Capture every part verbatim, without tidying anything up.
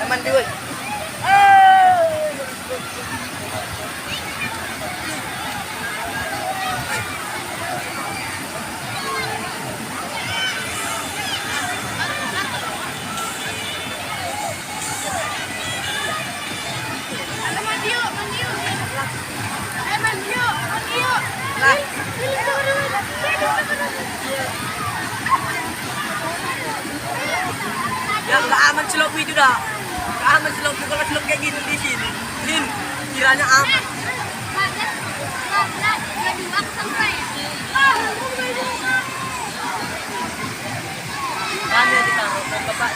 Mandi, woi. Mandi yuk, mandi yuk. Eh, mandi yuk, mandi yuk. Lah. Ya, nggak aman celok itu dah. Nggak aman celok itu kalau celok kayak gitu di sini. Ini kiranya aman. Mana ditaruh? Kan Bapak.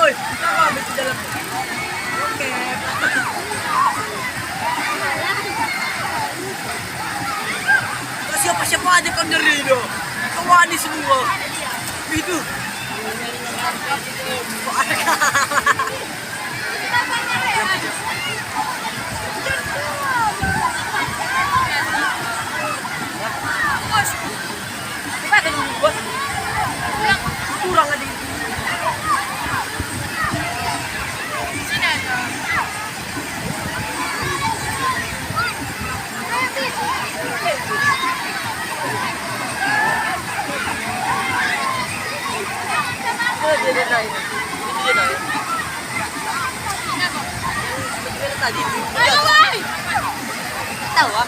Oi, kenapa habis di dalam? Oke. Siapa-siapa aja kau nyeri itu. Kau wani semua. Itu. Kurang aja. Tahu ah.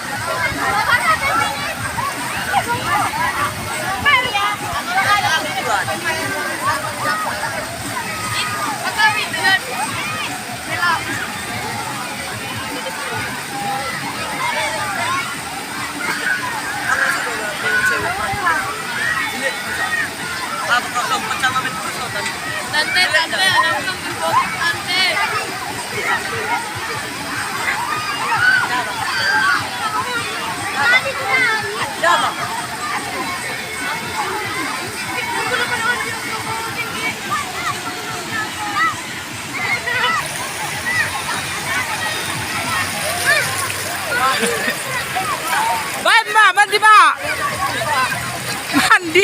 Tante, tante, ada orang di bawah, tante. Baik, Mbak, mandi, Mbak. Mandi.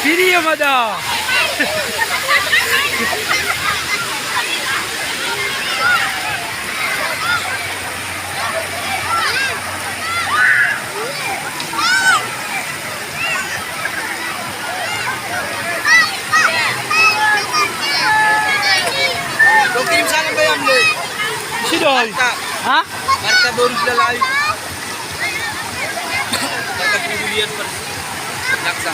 Video mah dong. Sidoy. Ha? Marta Boris Lalay. Marta Pilihan Pers-, Laksa.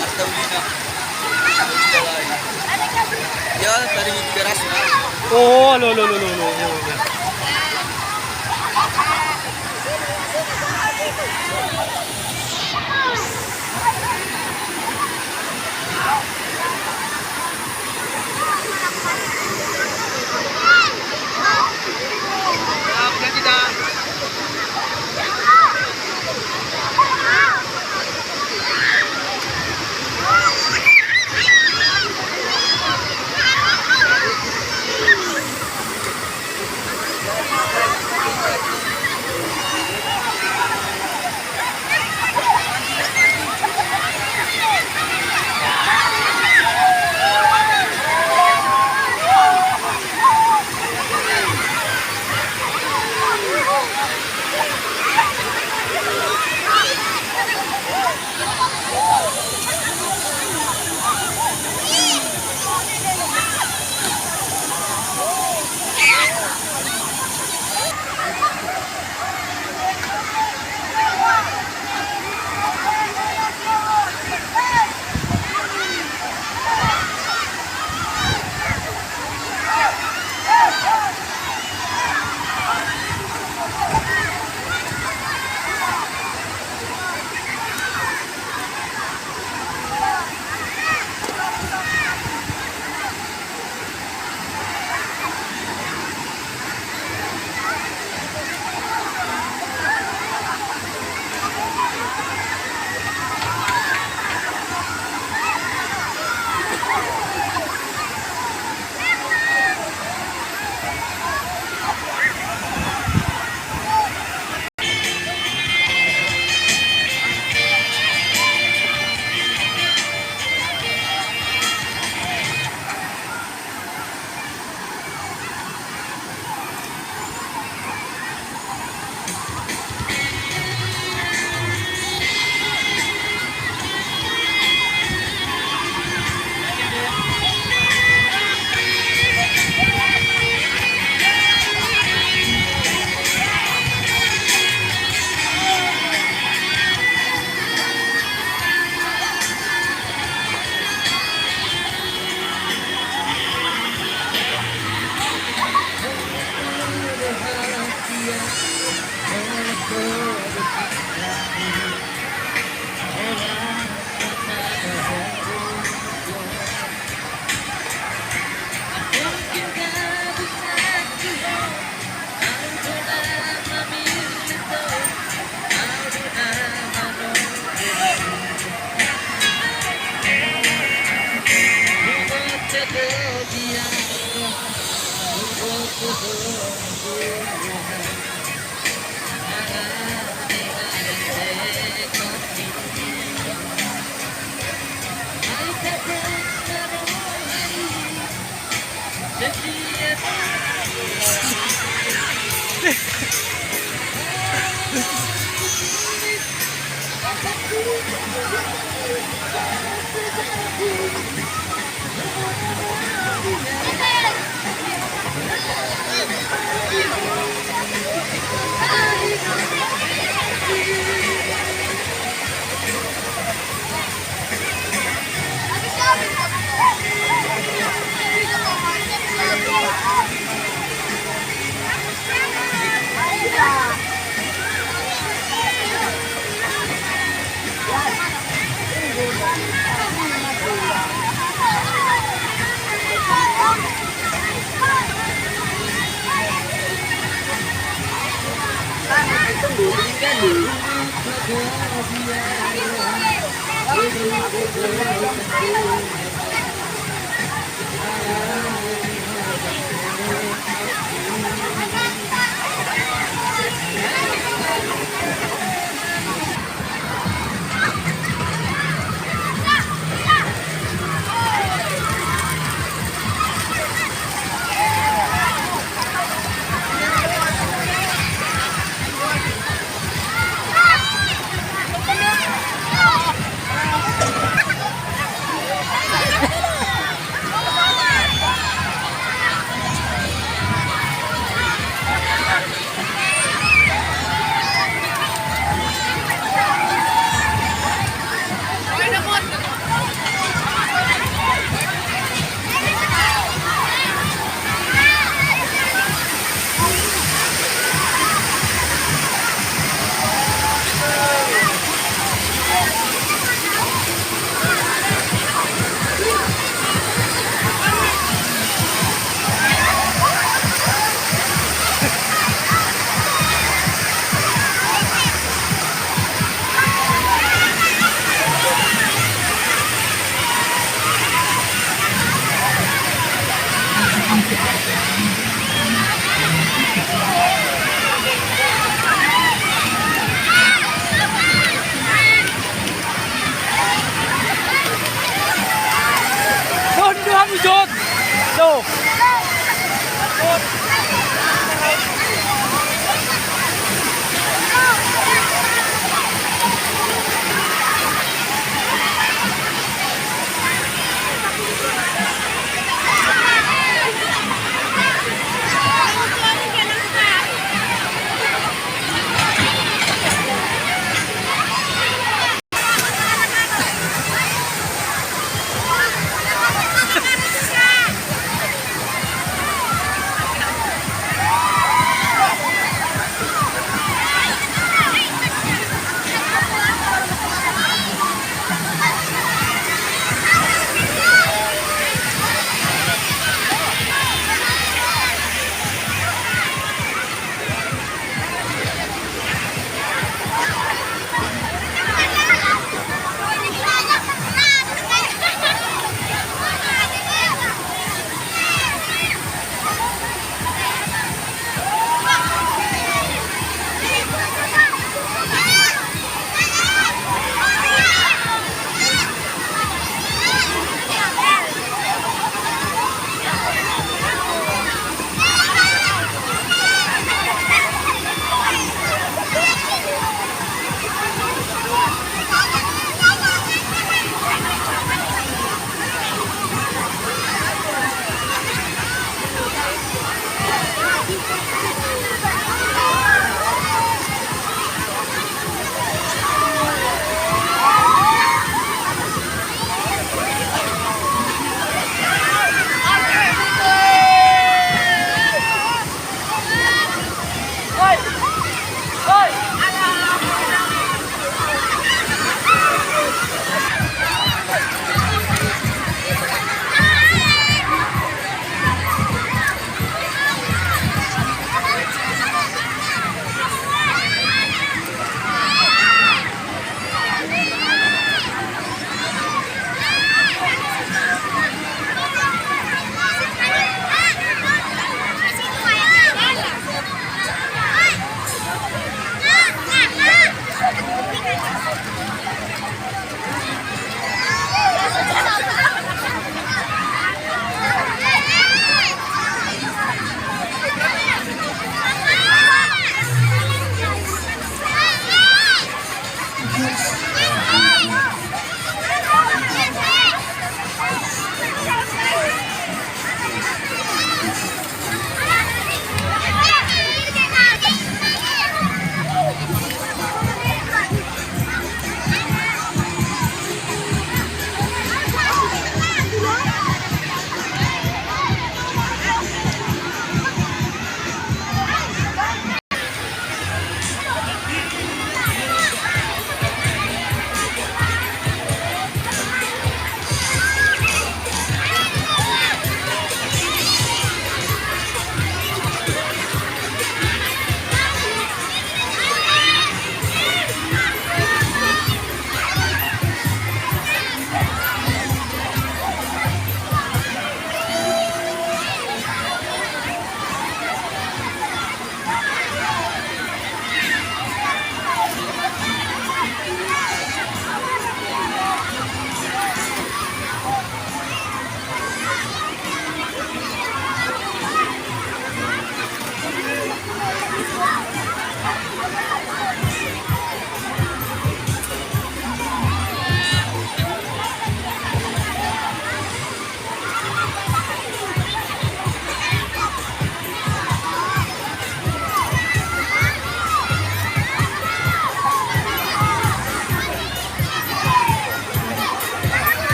Marta Ulina. Boris Lalay. Ya, tadi di garasi. Oh, lo, lo, lo, lo, lo, lo.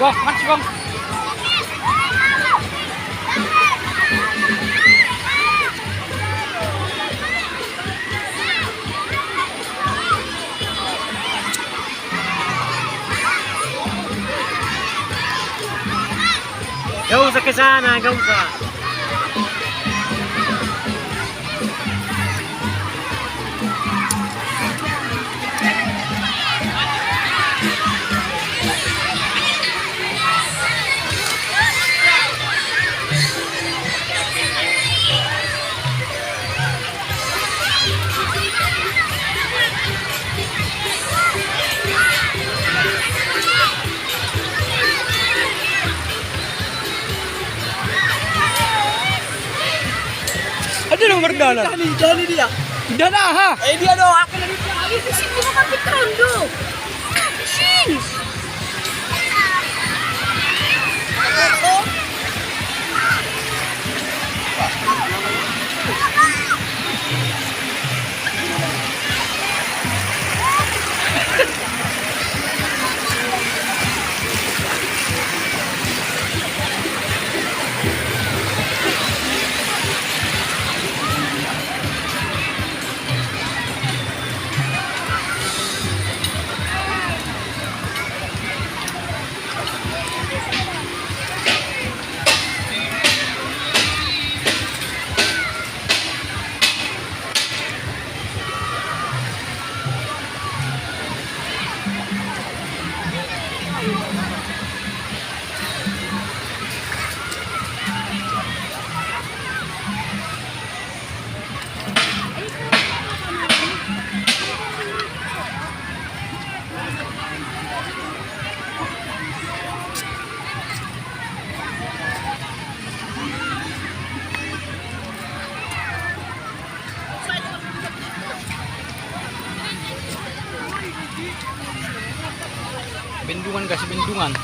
Kong, mati, Kong. Gak usah ke sana, gak usah. Ada nomor dalam. Dah ni, dah ni dia. Dah dah ha. Eh, dia dah. Aku dah di sini, kita kan kita ronda. Sini. Bendungan, kasih bendungan.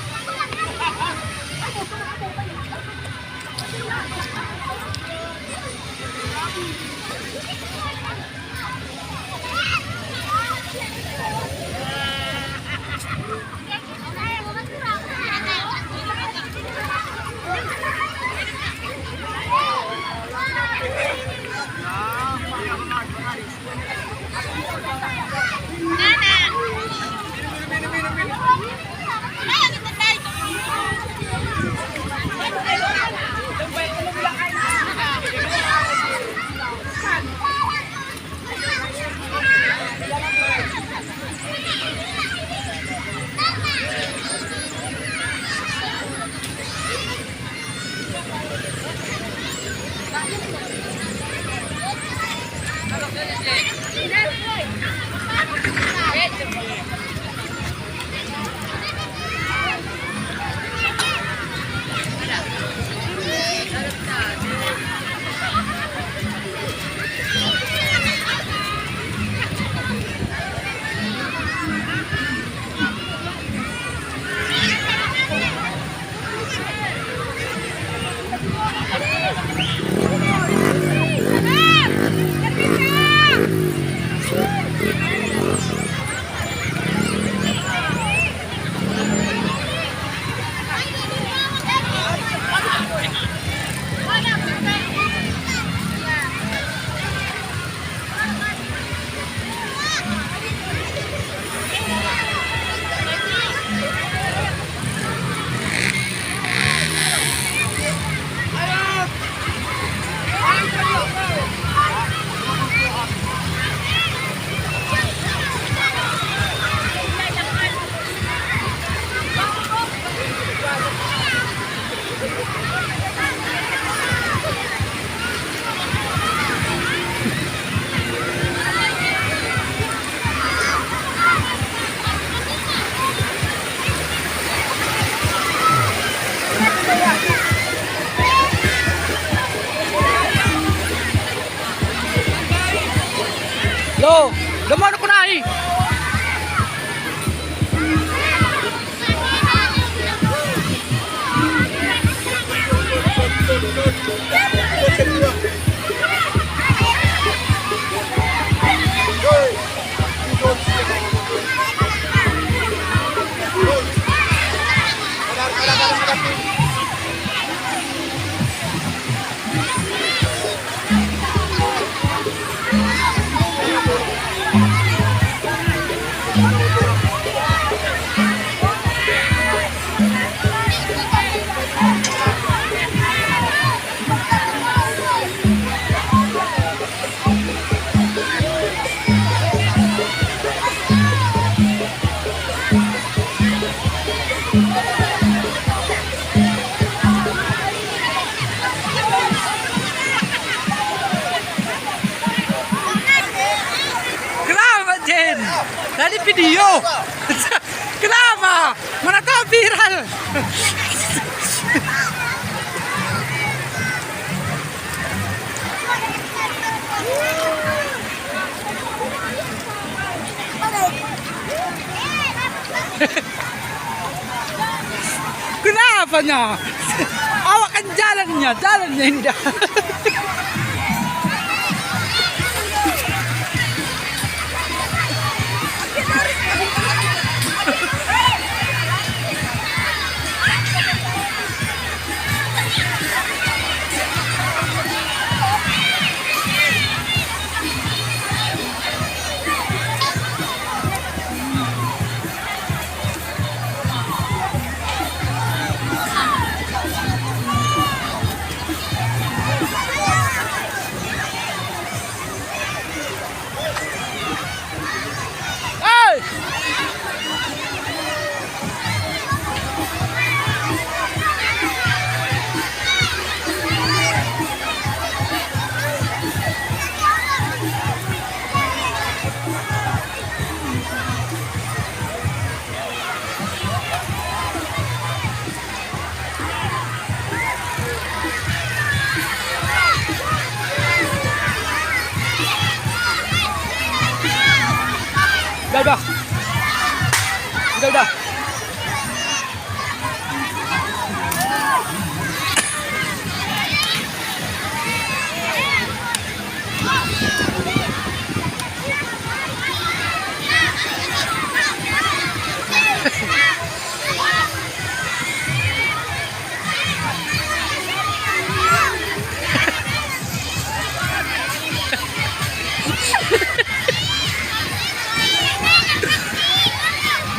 Lo, demen aku naik. Iyo! Kenapa? Mana tahu viral. Kenapa nya? Awak kan jalannya, jalannya indah. Hei! Udah, udah. Udah, udah.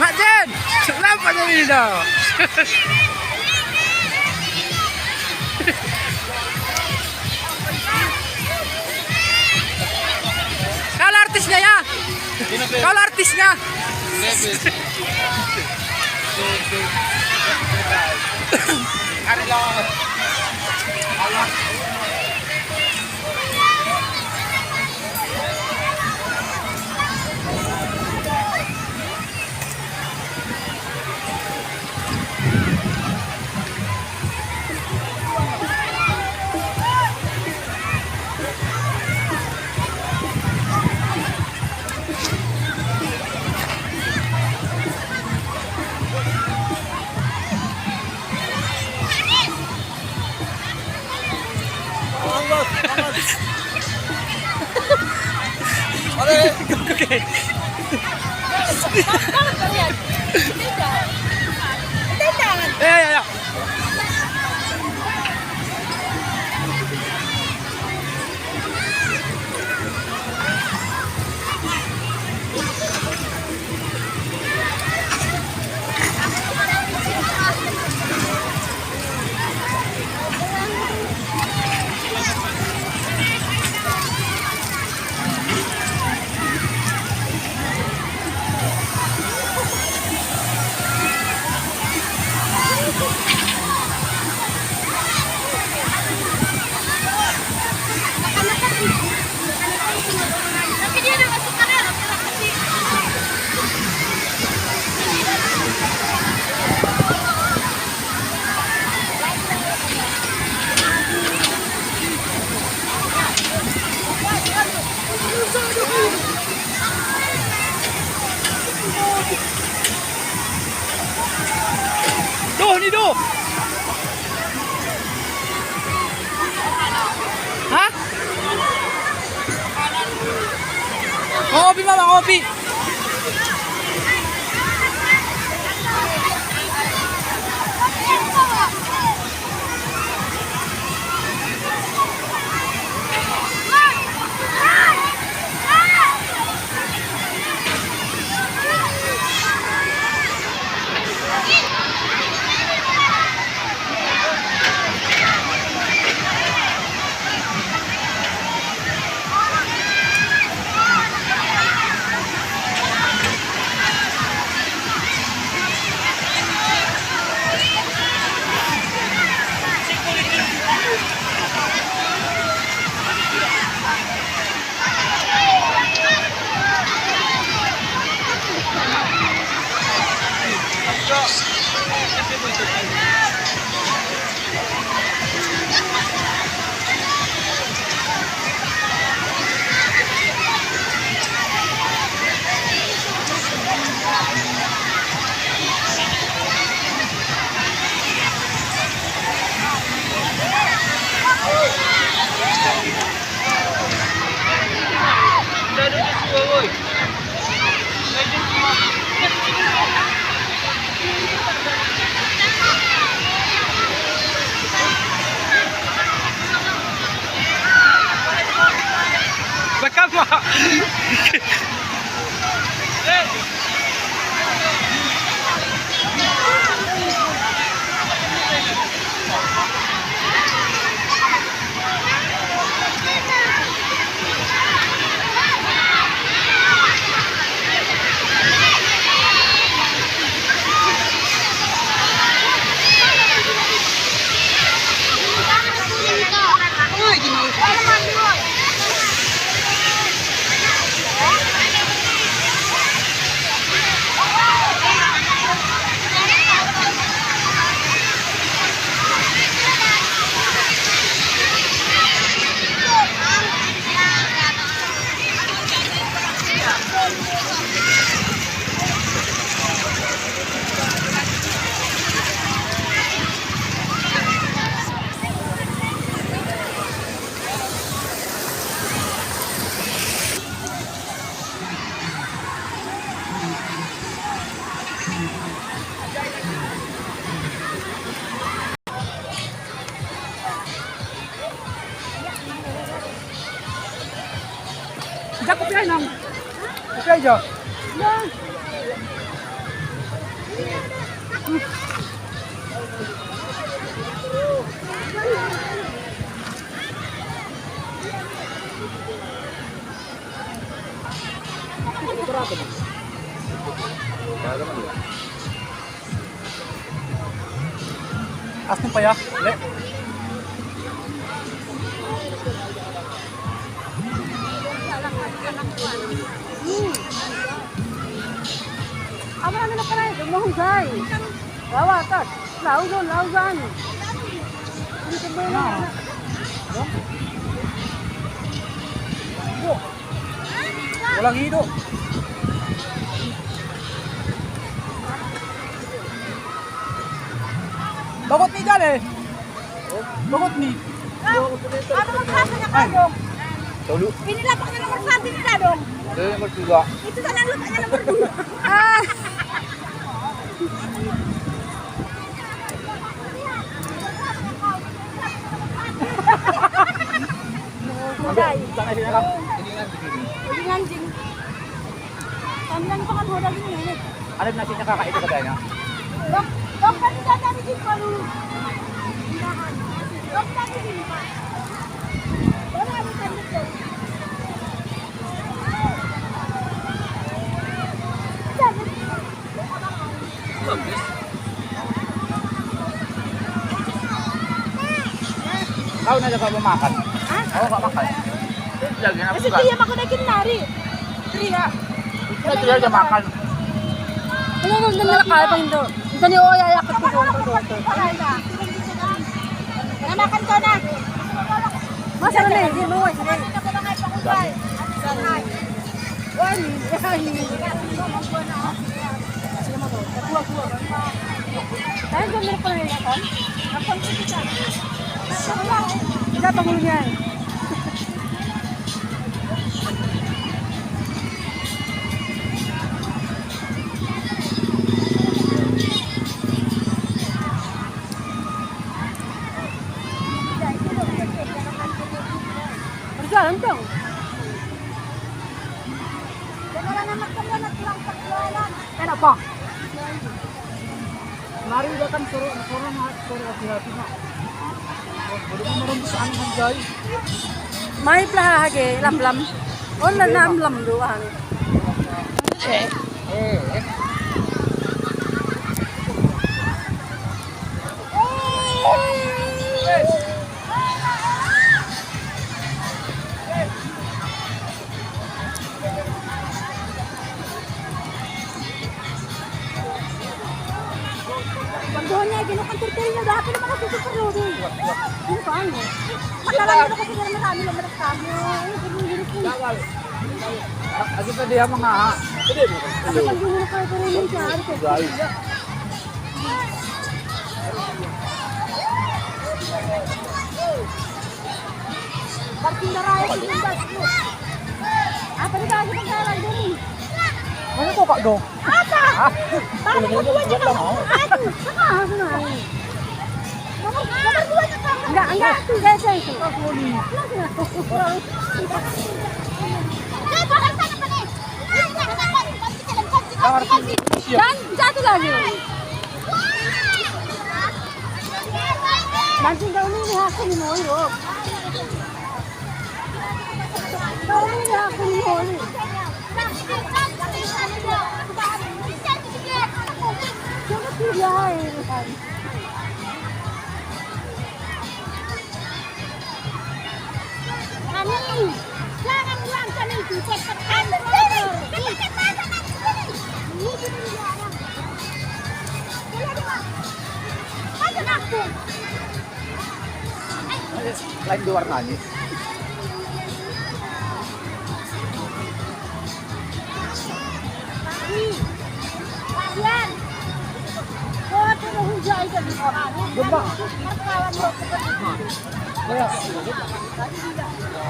Mak Jen, kenapa jadi dah? Kalau artisnya ya? Kalau artisnya? Ya, ya, ya. Duh, ni duh. Hah? Ngopi, Mama, ngopi. Rekam, Mak. Diyan ko pinay nang. Pinay dyan. Yan. Asam pa ya? Le. Hmm. Ano, ano na pala ito? Mahusay. Lawatas. Lauzon, lauzan. Ano ito ba yun? Ano? Walang hilo. Bagot ni dyan eh. Bagot ni. Ano ang klase niya kayo? Tulo. Pinilapak niya naman sa atin nila dong. Ano yung magsuga? Ito sana ang lupa niya naman. Ah! Hindi nga, Jing. Kami lang pa kan hoda din eh. Alam na siya nakakain ka tayo. Dok, dok, kan sa dami din pa lu. Dok, dami din pa. Wala, ano, dami din. Ikaw na dapat mamakan. Ha? Ako mamakan. Lagi na. Kasi kaya ako na kinari. Kaya. Kasi kaya makan. Ano nung nalakay pa hindi? Hindi niyo, oh, yayakit ko doon, doon, doon. Namakan ko na. Masarap na, hindi mo, hindi. Wani, wani. Ay, ganda pala yung aircon. Ang pangkikita. Wala, pangulo niya eh. Perjalanan dong. Kenapa? Mari datang suruh, suruh, suruh hati-hati, Mak. Belum merembus anu, Anjay. May plaha hage, lamlam. On na namlam doon. Eh, eh. Pagbuhan niya, ginakantor-kantor niya, dati naman ako sa Super Lodi. Yung paano? Matagal na kasi na marami naman ang kamo. Ay, ganun, ganun po. Bawal. Kasi pwede yung mga ha. Kasi pag yun yung kayo, pero yung siya, ano, Parking daraya sa Lindas mo. Ah, pwede ba ako magkaroon dun eh? Ano to, Pak Do? Ata! Ah! Parang ano ba niya? Ata! Saka, ano na? Number, number dua niya pa. Enggak, enggak. Enggak, enggak. Enggak, enggak. Enggak, enggak. Dan, satu lagi. Mancing daw ni hapon ni Moy, oh. Daw ni hapon ni Moy. Dapat sila, eh. Kami, jangan buang kami di tempat kantor. Ini dia orang. Ada aku. Lain di warnanya. Ganda. Kaya,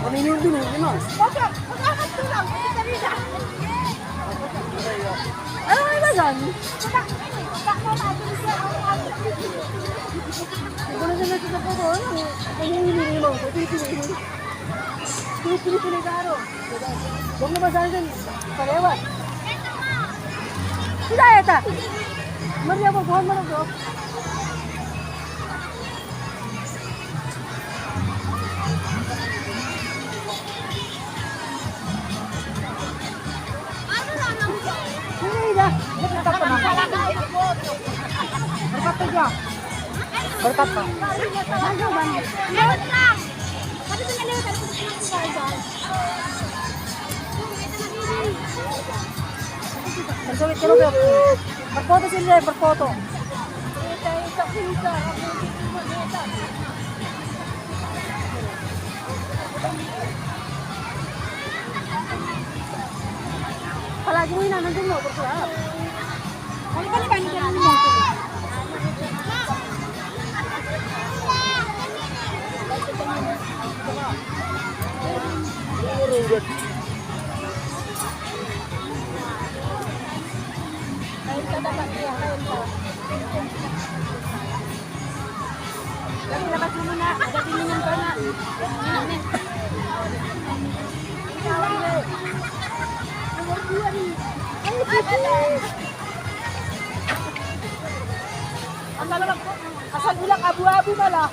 ano yun dun, eh, yun lang. Ano nga ba yan? Hindi ko na siya nakita po, ano, ano yung hinihingi mo? Ito yung hinihingi. Ito yung hinihingi. Huwag mo basahin dyan. Parewa. Sila ata. Maria, pagbuhan mo na to. Hindi na. Berkat pa. Berkat pa. Bergawit ka, Robert. Berfoto sila, berfoto. Palagi mo yun, nandun mo, berkurang. Ano ba naman yung ganun mo? Kain ka dapat niya, kain ka. Lagi na kasi muna, lagi niyo ng bana. Ang lalabas ko. Asal ulang abu-abu malah.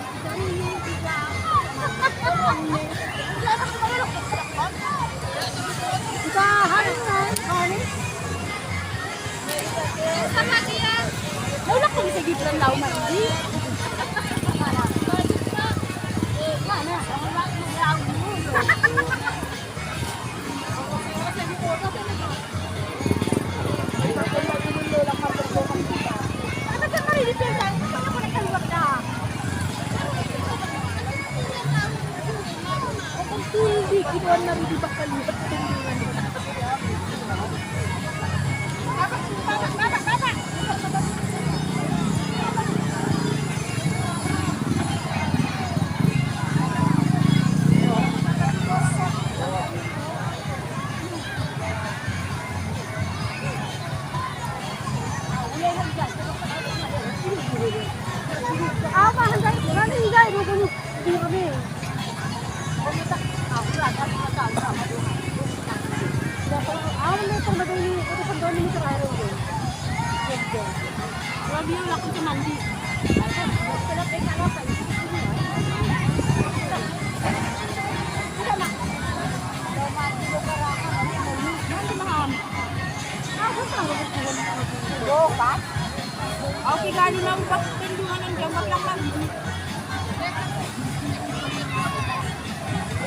Usahan na, honey. Naulak ko sa Gibran Lau Mandi. Mana? Hindi, kinuha na rin, di ba, kalipat? Grabe yung lakad sa mandi. Doon ka? Okay, gani lang, bakit pinduan ng gamot lang lang?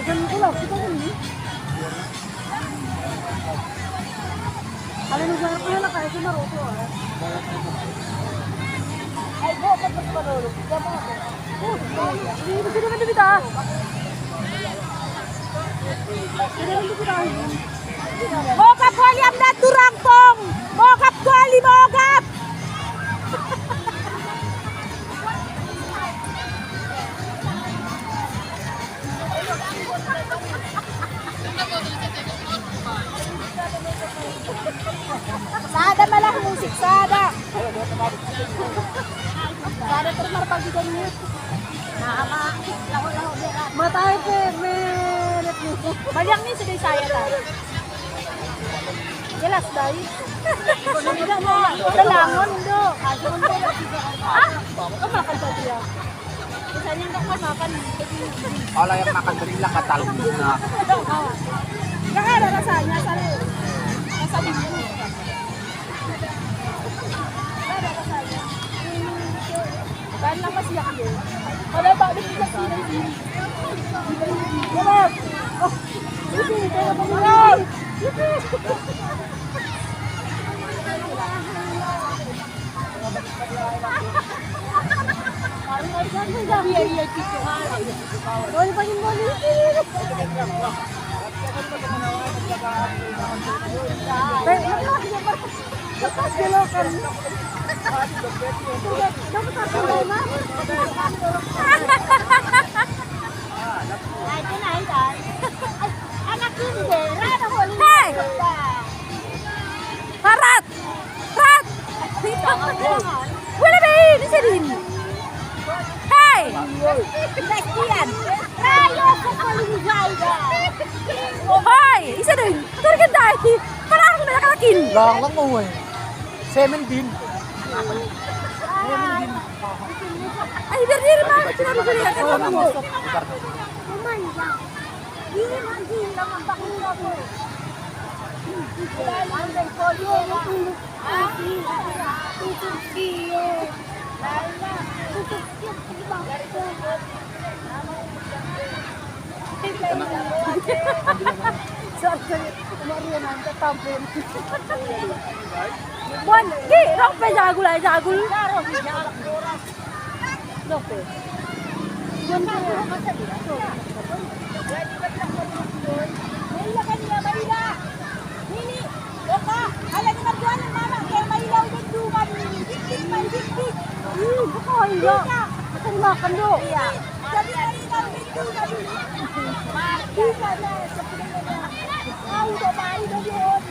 Ganun ko lang, kita ko ni. Alam mo, ganun ko lang, kaya ko maruto, ah. Ay, Mogap wali amda turang pong. Mogap wali, mogap. Sada malah musik, sada. Sada termar pagi dan. Nah, ama, laho-laho berat. Matay pe, meret ni. Baliang ni sudah saya ta. Jelas baik. Langon, Indo. Ah, kamu makan tadi ya? Misalnya enggak makan. Kalau yang makan vanilla, batal na. Enggak ada rasanya, asal rasa bumbu. Enggak ada rasanya. Kan nama siap dia. Kalau tak ada kita sini. Jelas. Oh, ini kayak apa? Hei! Harat! Rat! Wala ba, eh, isa din. Hey! Christian! Rayo ko palinggay ka! Hoy! Isa din! Turgan tayo! Parang na nakalakin! Lang lang mo eh. Semen din. Ay, hindi rin ba? Sinabi ko nila. Hindi, hindi lang ang bakit ko. Sorry, sorry. Umaruan ang tatampo. Buwan, di, rock pa, jagul ay jagul. Lope. Maila kanila, maila. Nini, loka, ala ni Marjuana, mama, kaya maila ulit duman, nini. Dikdik, may dikdik. Hmm, buka, maila. Buka. Makan, makan, do. Iya. Jadi, maila ulit duman, nini. Mati ka na, sa pinagana. Ay, do, mari, do, yun.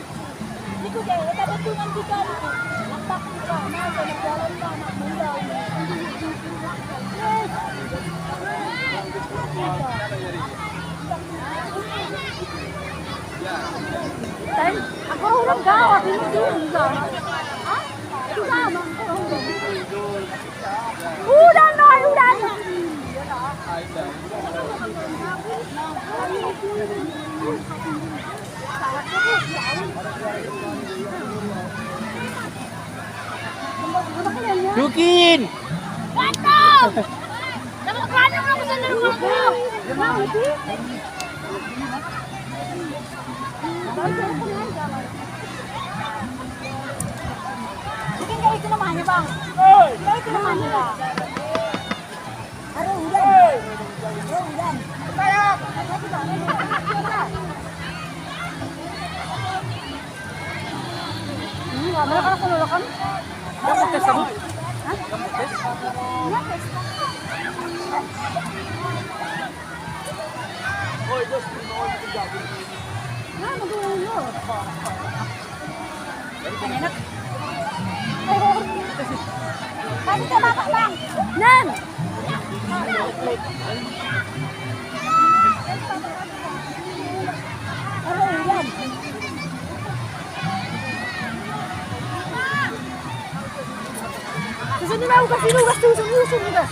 Ako, hurang ka, hindi mo. Ha? Udan, no, udan. Dukin! Gato! Dapat ka na ako sa laro ko. Sige, kayo ito naman, bang. Kayo ito naman, bang. Aduh, udah. Aduh, udah. Ini nggak ada kan kalau kan. Kamu tes kamu? Hah? Kamu tes? Iya, tes. Nah, menurut lu. Enak. Kasih ke bapak, Bang. Nan. Susunod na ako kasi lugas, susunod, susunod na.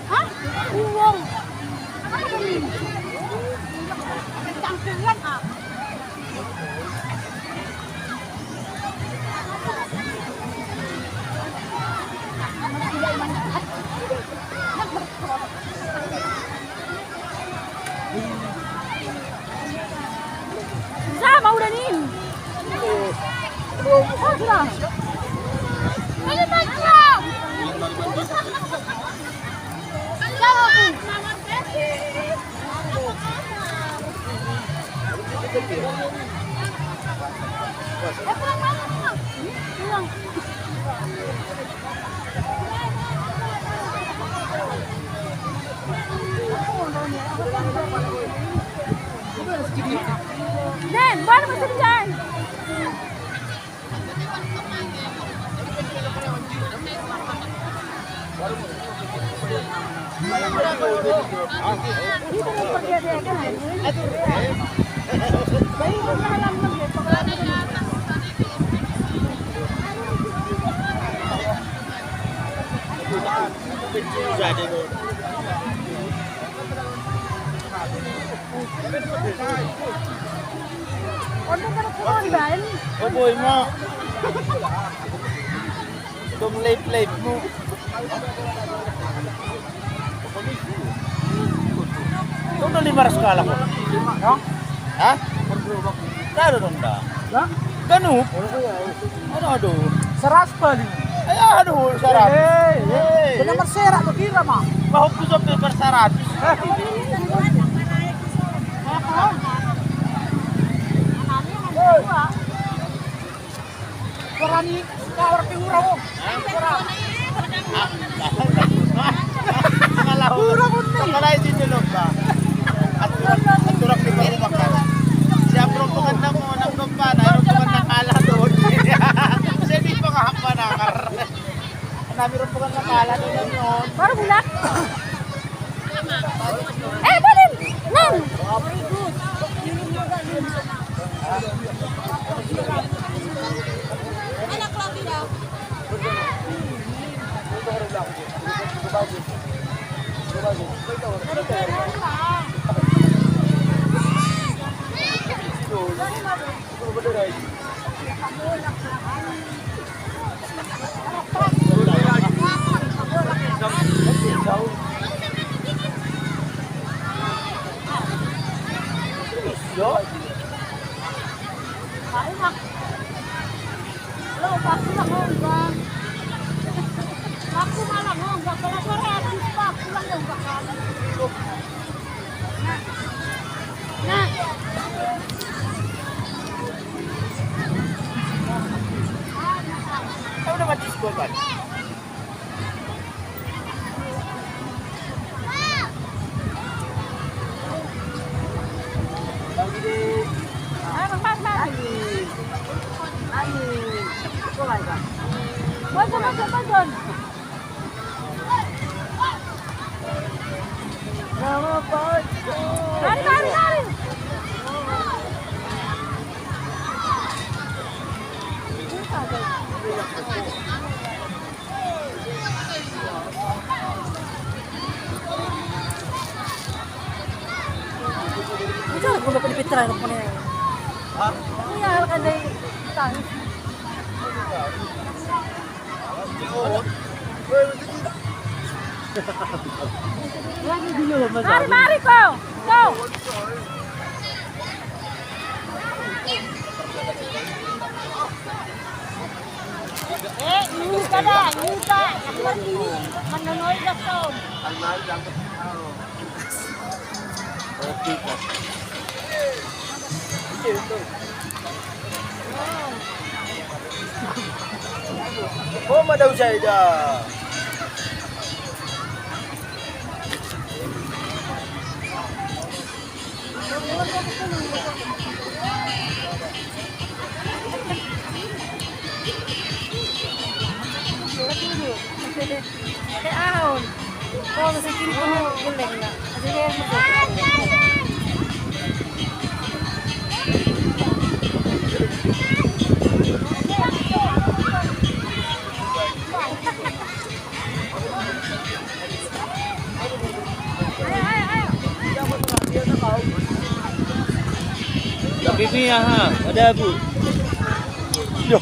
Hah? Uwong. Apa ini? Cangkiran, ah. Sama udah nih. Oh, sudah. Ini macam. Jawab, Bu. Nen, baru masuk jalan. Opo, imo. Dong live-live mo. Todo lima ras ka lang. No? Ha? Daro dong da. Ha? Ganu? Ano ado? Saras pa din. Ay, ado, saras. Hey, hey. Kena marsera ko kira ma. Mahok ko sa paper saras. Berani kawar pi ura mo. Ura mo ni. Pala yung sinulog ba? At turang, at turang di ba umakan? Siya, bro, maganda mo, anak ko ba? Nairoon ko ba nakala doon? Siya, di pa nga hapa na, kar. Ang dami rin po nga nakala doon, ano? Parang bulak. Eh, balin! Nang! Anak Claudia. Ano naman disco ba? Ay, magpasok. Ay. Ay. Ito, ay, ba? Huwag ka magpapagod. Mari, mari, mari! Ito, kung dapat ipitra, ano po na yan? Ha? Kuya, halkan na yung tangis. Mari, mari ko! Go! Eh, inis ka na, inis ka. Manonood na to. Oh, Madam Zaida. Kaya ahon. Oh, nasa kiri ko na, guling na. Tapi Mia ha, ada bu. Yo.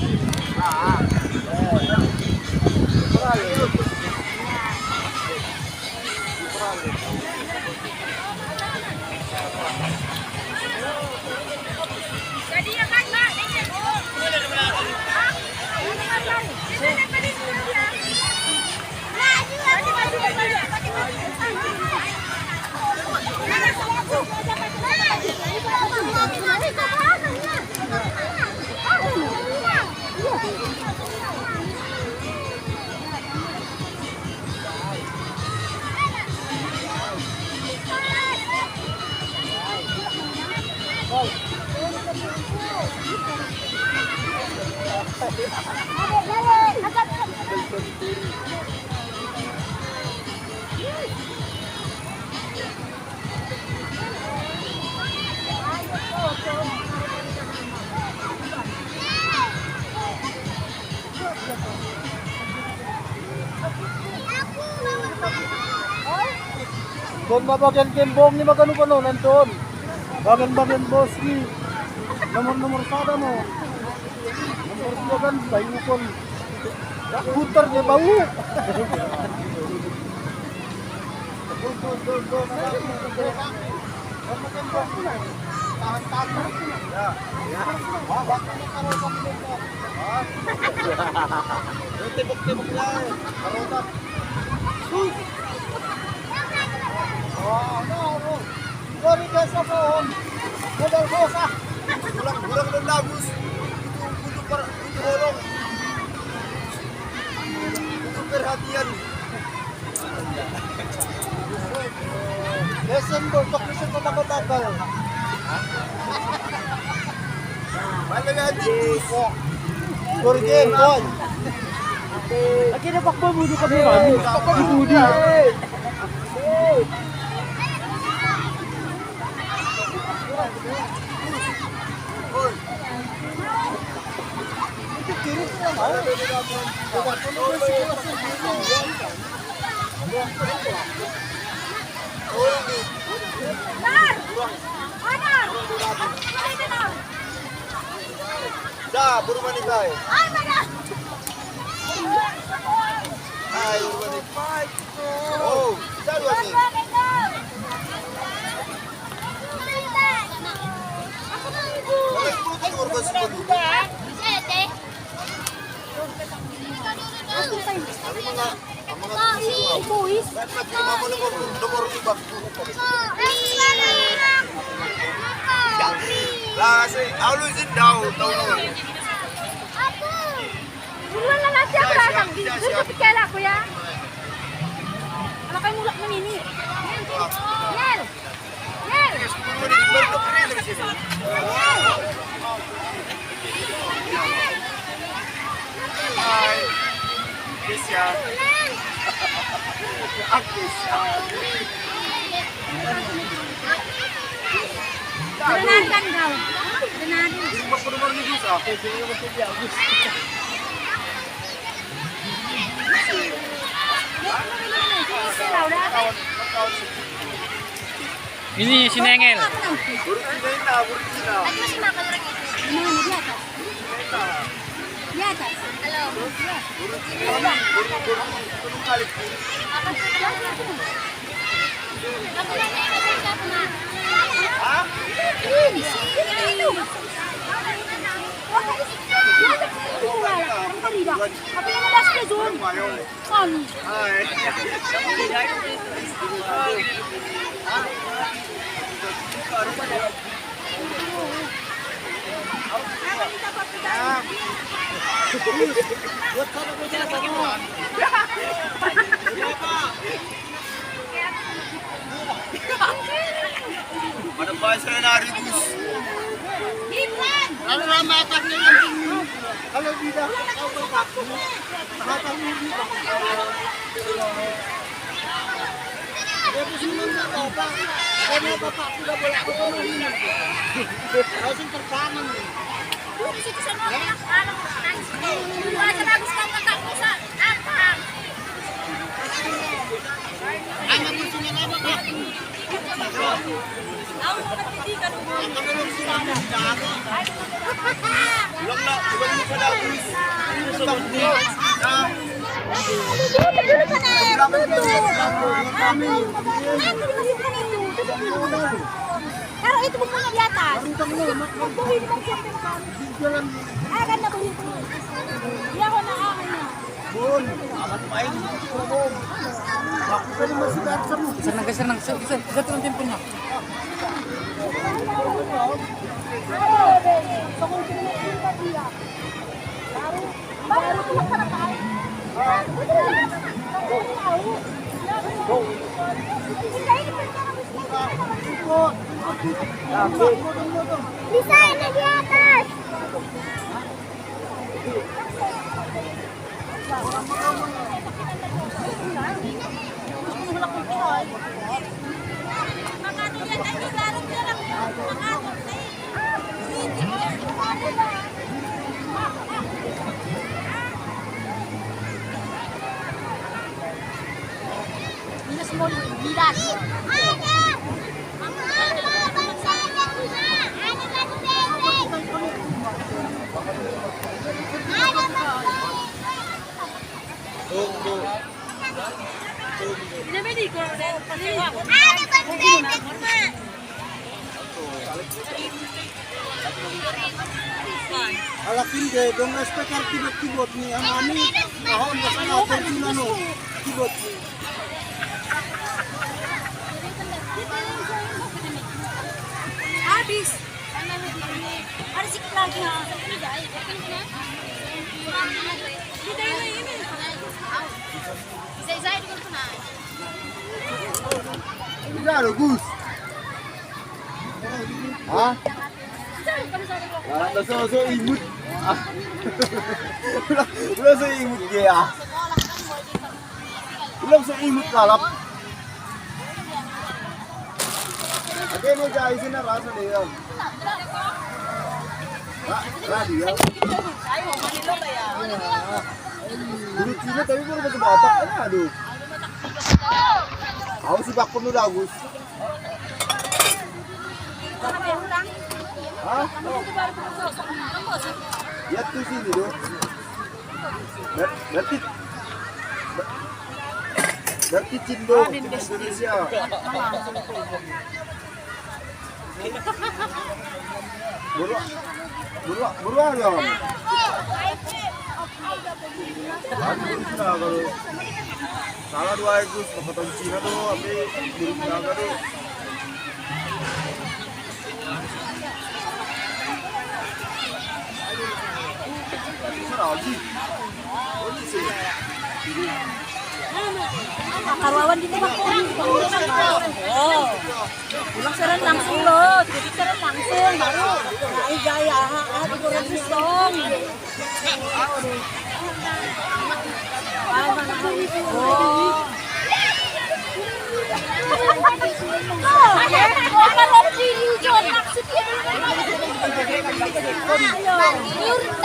Don, mabagian kembong ni maganu-ganu nandun. Bagian-bagian bos ni. Nomor-nomor sada mo. Nomor dua kan bayukon. Putar dia bau. Tahan-tahan. Ya. Ya. Wah, bakal kalau kamu. Tibok-tibok na eh. Karotap. Sus! Oh, no, no. Sorry guys, ako. Modal ko sa. Kurang, kurang ng labos. Ito, ito, para, ito, holong. Ito, perhatian. Lesson board, bakit siya patagal-tagal? Wala na dito. Gordon, boy. Akin na bakba mo, di ka mo. Bakba mo, di. Da, buru mani kai. Ai, buru mani. Oh, da, buru mani. Boys. Lah, say, always in down, down. Duluan na lang siya, wala kang video. Sa pikela, kuya. Ano kayo mulak na mini? Yan. Yan. Yan. Kiss ya. Ang kiss ya. Granada daw. Granada. Hindi ba puro marunong sa akin? Ini si Nengel. Burkina na, Burkina. Burkina na. Burkina na. Mana bahasa na rigus? Kalau ramai atas ni, kalau tidak, kau berpaku. Mata lu ni. Tapos naman na, Papa. Kaya na, Papa, ako na wala ko pa rin. Kasi terbangan eh. Dulu situ sana orang anak nangis. Dulu aja bagus kau kakak bisa. Apa? Anak gusto niya na, Papa. Ako na nagtitigan mo. Lang na, iwan mo pa daw, please. Ano sa mga? Pero ito mo muna di atas. Magbuhin mo siya. Ah, ganda buhin ko. Hindi ako nakakanya. Bon, amat main. Ako pa naman si Garza mo. Isa lang, isa lang. Isa, isa, isa lang tempo niya. Bisa ini di atas. Minus mo, bilas. Alakin de, dong respect ang kibot-kibot ni ang ami. Ako, mas natin sila no. Kibot ni. Abis. Ada sikit lagi ha. Isa-isa dulu na. Hindi na, Gus. Ha? Wala na sa, sa imut. Ah. Wala, wala sa imut kaya. Wala sa imut lalap. Ate, may guys, na rasa na yun. Ra, ra, di yan. Dulu sila, tapi baru bata-bata ka na, do. Ako si Bakpo no Lagos. Ha? Yat to sini, do. Ber-, berarti, ber-, berarti Cindo, Indonesia. Buru, buru, buru aja. Aduh, Cina kalau salah dua ekor, pakai Cina tuh, tapi buru Cina tuh. Salah lagi. Karuawan dito ba? Oo. Kulang sa rin langsung, lo. Kulang sa rin langsung. Baru. Ay, gaya, ha? Ah, di ko rin gusto. Oo.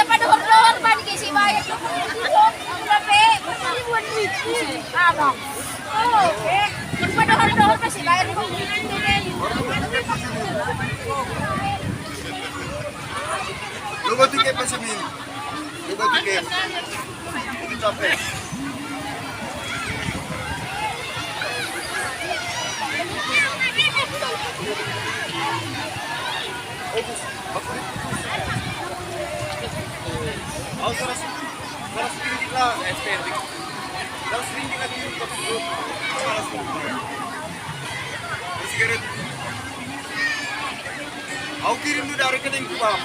Napadohor-dohor pa ni kasi bayad. Grabe, one week. Tama. Oo, eh. Napadohor-dohor pa si bayad. Lumating kay Pasamin. Lumating kay Kape. Oh, saras, saras ringgit lang. Saras ringgit lang yung pagkakot. Saras ringgit. Sigaret. Ako kirim do dari ka ng kubang.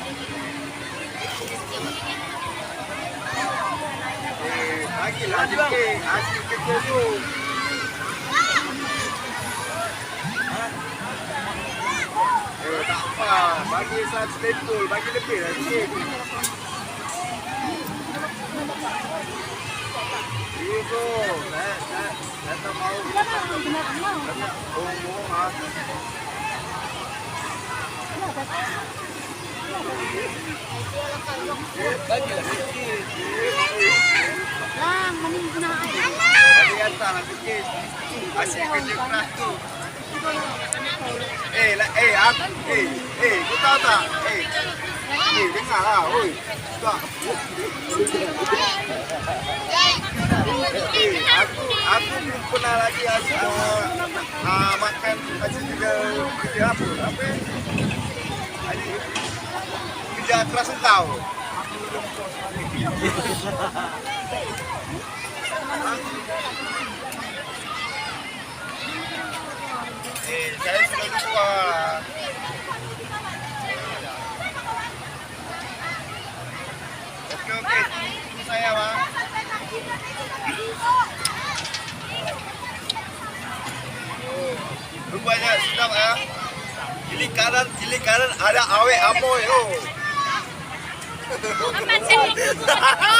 Eh, lagi, lagi ke, lagi ke koso. Eh, tak apa. Bagi sa Deadpool, bagi lebih lagi. Iya, bro. Saya, saya, saya tak mau. Saya tak mau. Oh, oh, ah. Bagi lah sikit. Lang, mending guna air. Bagi hantar lah sikit. Hasil kerja keras tu. Eh, la-, eh, aku, eh, eh, kau tahu tak? Eh, eh, dengar lah, oi. Tak. Eh, aku, aku belum pernah lagi, ah, ah, makan, ah, kerja, kerja apa? Apa? Kerja keras engkau. Eh, saya sudah lupa. Okey, okey. Tunggu saya, bang. Rupanya sedap, ya. Kiri kanan, kiri kanan ada awet amoy, oh. Apa cakap?